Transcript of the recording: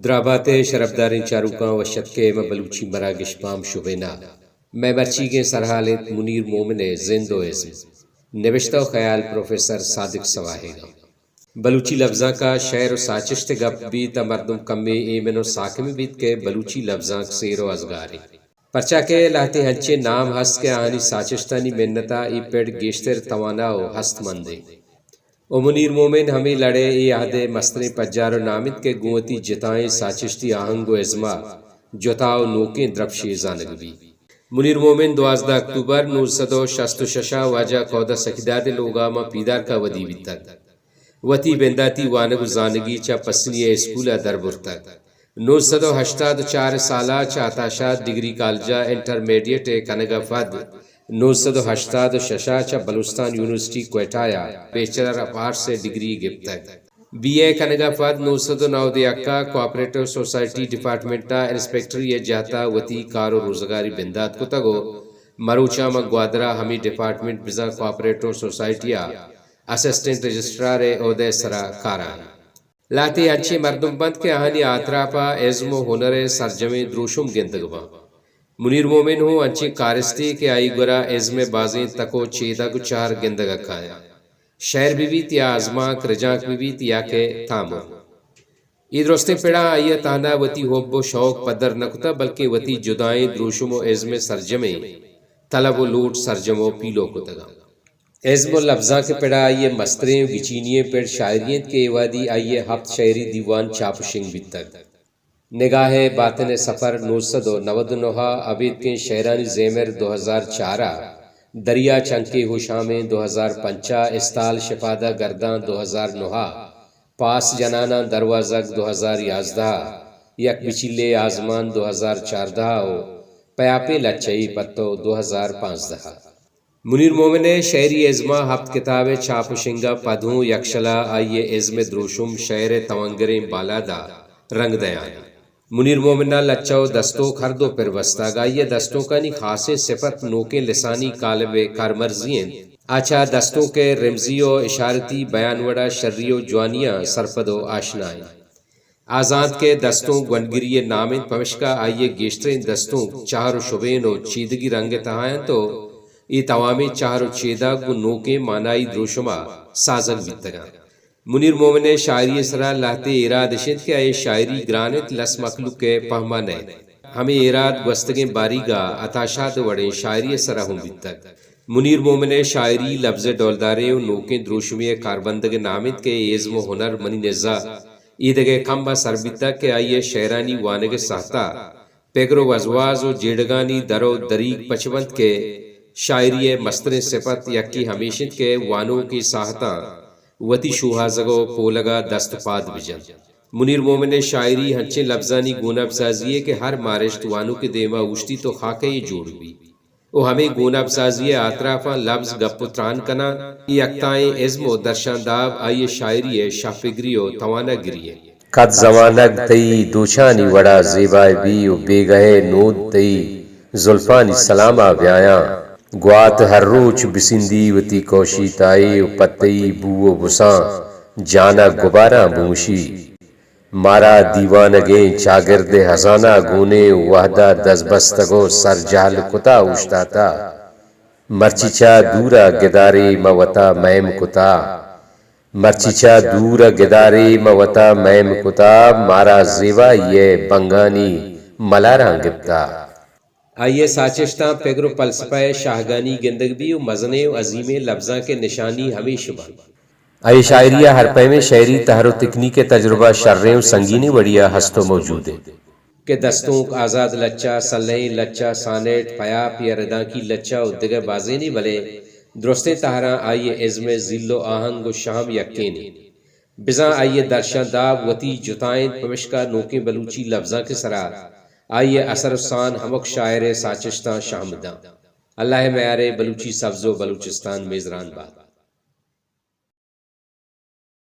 درابات ءِ شرپداریں چاروکاں وش اتک ئے ماں بلوچی مراگش پام شبین ءَ۔ مئے مرچیگیں سرحال اِنت منیر مومن ءِ زند ءُ ازم۔ نبشتہ ءُ خیال پروفیسر صادق سواہیگ ءَ۔ بلوچی لبزانک ءَ شئیر ءُ ساچشت ءِ گپ بیت ءَ مردم کمے ایمن ءُ ساکم بیت کہ بلوچی لبزانک سیر ءُ ازگار اِنت۔ پرچا کہ لہتیں انچیں نام ہست کہ آہانی ساچشتانی منت ءَ اے پڑ گیشتر توانا ءُ ہست مند اِنت۔ ءُ منیر مومن ہمے لڑ ءِ اے عہد ءِ مستریں پجار ءُ نام اِنت کہ گوں وتی جتائیں ساچشتی آہنگ ءُ ازم ءَ جتا ءُ نوکیں درپشے زانگ بیت۔ منیر مومن دوازدہ اکتوبر نو سد ءُ شست ءُ شش ءَ واجہ کہدہ سخیداد ءِ لوگ ءَ ماں پیدارک ءَ ودی بیتگ۔ وتی بنداتی وانگ ءُ زانگی چہ پسنی ءِ اسکول ءَ در برتگ۔ نو سد ءُ ہشتاد ءُ چار ءِ سال ءَ چہ عطا شاد ڈگری کالج ءَ انٹرمیڈیٹ ءِ کنگ ءَ پد نو سد ءُ ہشتاد ءُ شش ءَ چہ بلوچستان یونیورسٹی کوئٹہ ءَ بیچلر آف آرٹس ءِ ڈگری گپتگ۔ بی اے کنگ ءَ پد نو سد ءُ نود ءُ یک ءَ کوآپریٹو سوسائٹی ڈیپارٹمنٹ ءَ انسپکٹری ءِ جہت ءَ وتی کار ءُ روزگاری بندات کتگ ءُ مروچاں ماں گوادر ءَ ہمے ڈیپارٹمنٹ بزاں کوآپریٹو سوسائٹی ءَ اسسٹنٹ رجسٹرار ءِ عہدہ ءِ سرا کار ءَ اِنت۔ لہتے انچیں مردم بنت کہ آہانی آتراپ ءَ ازم ءُ ہنر ءِ سرجمیں دروشم گندگ باں۔ منیر مومن ہوں انچیں کارستے کہ آئی گورا ازم ءِ بازیں تک ءُ چیدگ ءُ چہر گندگ ءَ کایاں۔ شئیر بہ بیت یا آزمانک، رجانک بہ بیت یا کہ تامر۔ اے درستیں پڑاں آئی ءَ تہنا وتی حب ءُ شوق پدر نہ کتہ، بلکیں وتی جدائیں دروشم ءُ ازم ءِ سرجمیں طلب ءُ لوٹ سرجم ءُ پیلو کتگاں۔ ازم ءُ لبزانک ءِ پڑا آئی ءِ مستریں ءُ گچینی ئیں پڑ شاعری اِنت کہ اے وہدی آئی ءِ ہپت شئیری دیوان چاپ ءُ شنگ بیتگ۔ نگاہ ءِ باتن ءِ سپر نو سد ءُ نود ءُ نہ ءَ، ابیتکیں شئیرانی زیمر دو ہزار چار ءَ، دریا چنکے ہوشامیں دو ہزار پنچ ءَ، استال شپاد ءَ گرداں دو ہزار نہ ءَ، پاس جناناں دروازگ دو ہزار یازدہ ءَ، یک بچیلے آزمان دو ہزار چاردہ ءَ ءُ پیاپیں لچہ ئے پتو دو ہزار پانزدہ ءَ۔ منیر مومن ءِ شئیری ازم ءَ ہپت کتاب ءِ چاپ ءُ شنگ ءَ پد ہوں یکشل ءَ آئی ءِ ازم ءِ دروشم شئیر ءِ توانگریں بالاد ءَ رنگ دیان اِنت۔ منیر مومن ءَ لچہ ءُ دستونک ہر دو پر بستگ۔ آئی ءِ دستونکانی خاصیں سپت نوکیں لسانی کالب ءِ کارمرزی اِنت۔ آ چہ دستونک ءِ رمزی ءُ اشارتی بیان وڑ ءَ شری ءُ جوانی ءَ سرپد ءُ آشنا اِنت۔ آ زانت کہ دستونک گونڈگری ءِ نام اِنت، پمشکا آئی ءِ گیشتریں دستونک چہر ءُ شبین ءُ چیدگی رنگ ءِ تہا اَنت ءُ اے توامیں چہر ءُ چیدگ گوں نوکیں مانائی دروشم ءَ سازگ بیتگ اَنت۔ منیر مومن ءِ شاعری ءِ سرا لہتے ایراد اِش اِنت کہ آئی ءِ شاعری گران اِنت، لس مخلوق ءِ پہم ءَ نئیت۔ ہمے ایراد گوستگیں باریگ ءَ عطا شاد ءِ وڑیں شاعری ءِ سرا ہوں بیتگ۔ منیر مومن ءِ شاعری لبز ءِ ڈولداریں ءُ نوکیں دروشمے ءِ کاربندگ ءِ نام اِنت کہ اے ازم ءُ ہنر منی نز ءَ ایدگہ کمب ءَ سر بیتگ کہ آئی ءِ شئیرانی وانگ ءِ ساہت ءَ پگر ءُ وزواز ءُ جیڑگانی در ءُ دریگ پچ بنت کہ شاعری ءِ مستریں سپت یکے ہمیش اِنت کہ وانوک اے ساہتاں وتی شوہازگ ءُ پولگ ءَ دست ءُ پاد بجنت۔ منیر مومن ءِ شاعری انچیں لبزانی گونابزازی یے کہ ہر مارشت وانوک ءِ دیم ءَ اوشتیت ءُ خاکہ یے جوڑ بیت۔ ءُ ہمے گونابزازی ءِ آترافاں لبز گپ ءُ تران کناں، اے یکتائیں ازم ءُ درشانداب آئی ءِ شاعری ءِ شہپگری ءُ تواناگری اِنت۔ کد زمانگ تئی دوچانی وڑا زیبائے بی ءُ بیگہ ءِ نود تئی زلفانی سلام ءَ بیایاں۔ گوات ہر روچ بسندی وتی کوشی تائی ءُ پہ تئی بو ءُ بساں جان ءَ گباراں بوشی۔ مارا دیوانگیں چاگرد ءِ ہزانہ گونیں وہد ءَ دزبستگ ءُ سرجہل کتا اوشتاتا۔ مرچی چہ دور ءَ گدارے مہ وتا مئیم کتا۔ مرچی چہ دور ءَ گدارے مہ وتا مئیم کتا، مارا زیبائی ءِ بنگانی ملاراں گپتا۔ آئی ءِ ساچشتاں پگر ءُ پلسپہ ءِ شاہگانی گندگ بی ءُ مزنیں ءُ عظیمیں لبزانک ءِ نشانی ہمیش بنت۔ آئی ءِ شاعری ءَ ہر پیمیں شعری تہر ءُ تکنیک ءِ تجربہ شریں ءُ سنگینیں وڑی ءَ ہست ءُ موجود اِنت۔ کہ دستونک، آزاد لچہ، سلہیں لچہ، سانیٹ، پیاپ یا ردانکی لچہ ءُ دگہ بازینے، بلے درستیں تہراں آئی ءِ ازم ءِ زیل ءُ آہنگ ءُ شہم یکین اِنت۔ بزاں آئی ءِ درشانداب وتی جتا اِنت، پمشکا نوکیں بلوچی لبزانک ءِ سرا آئی ءِ اثر ءُ سان ہمک شاعر ءِ ساچشتاں شہم داں۔ اللہ ءِ میار ءَ بلوچی سبز ءُ بلوچستان میزران بات۔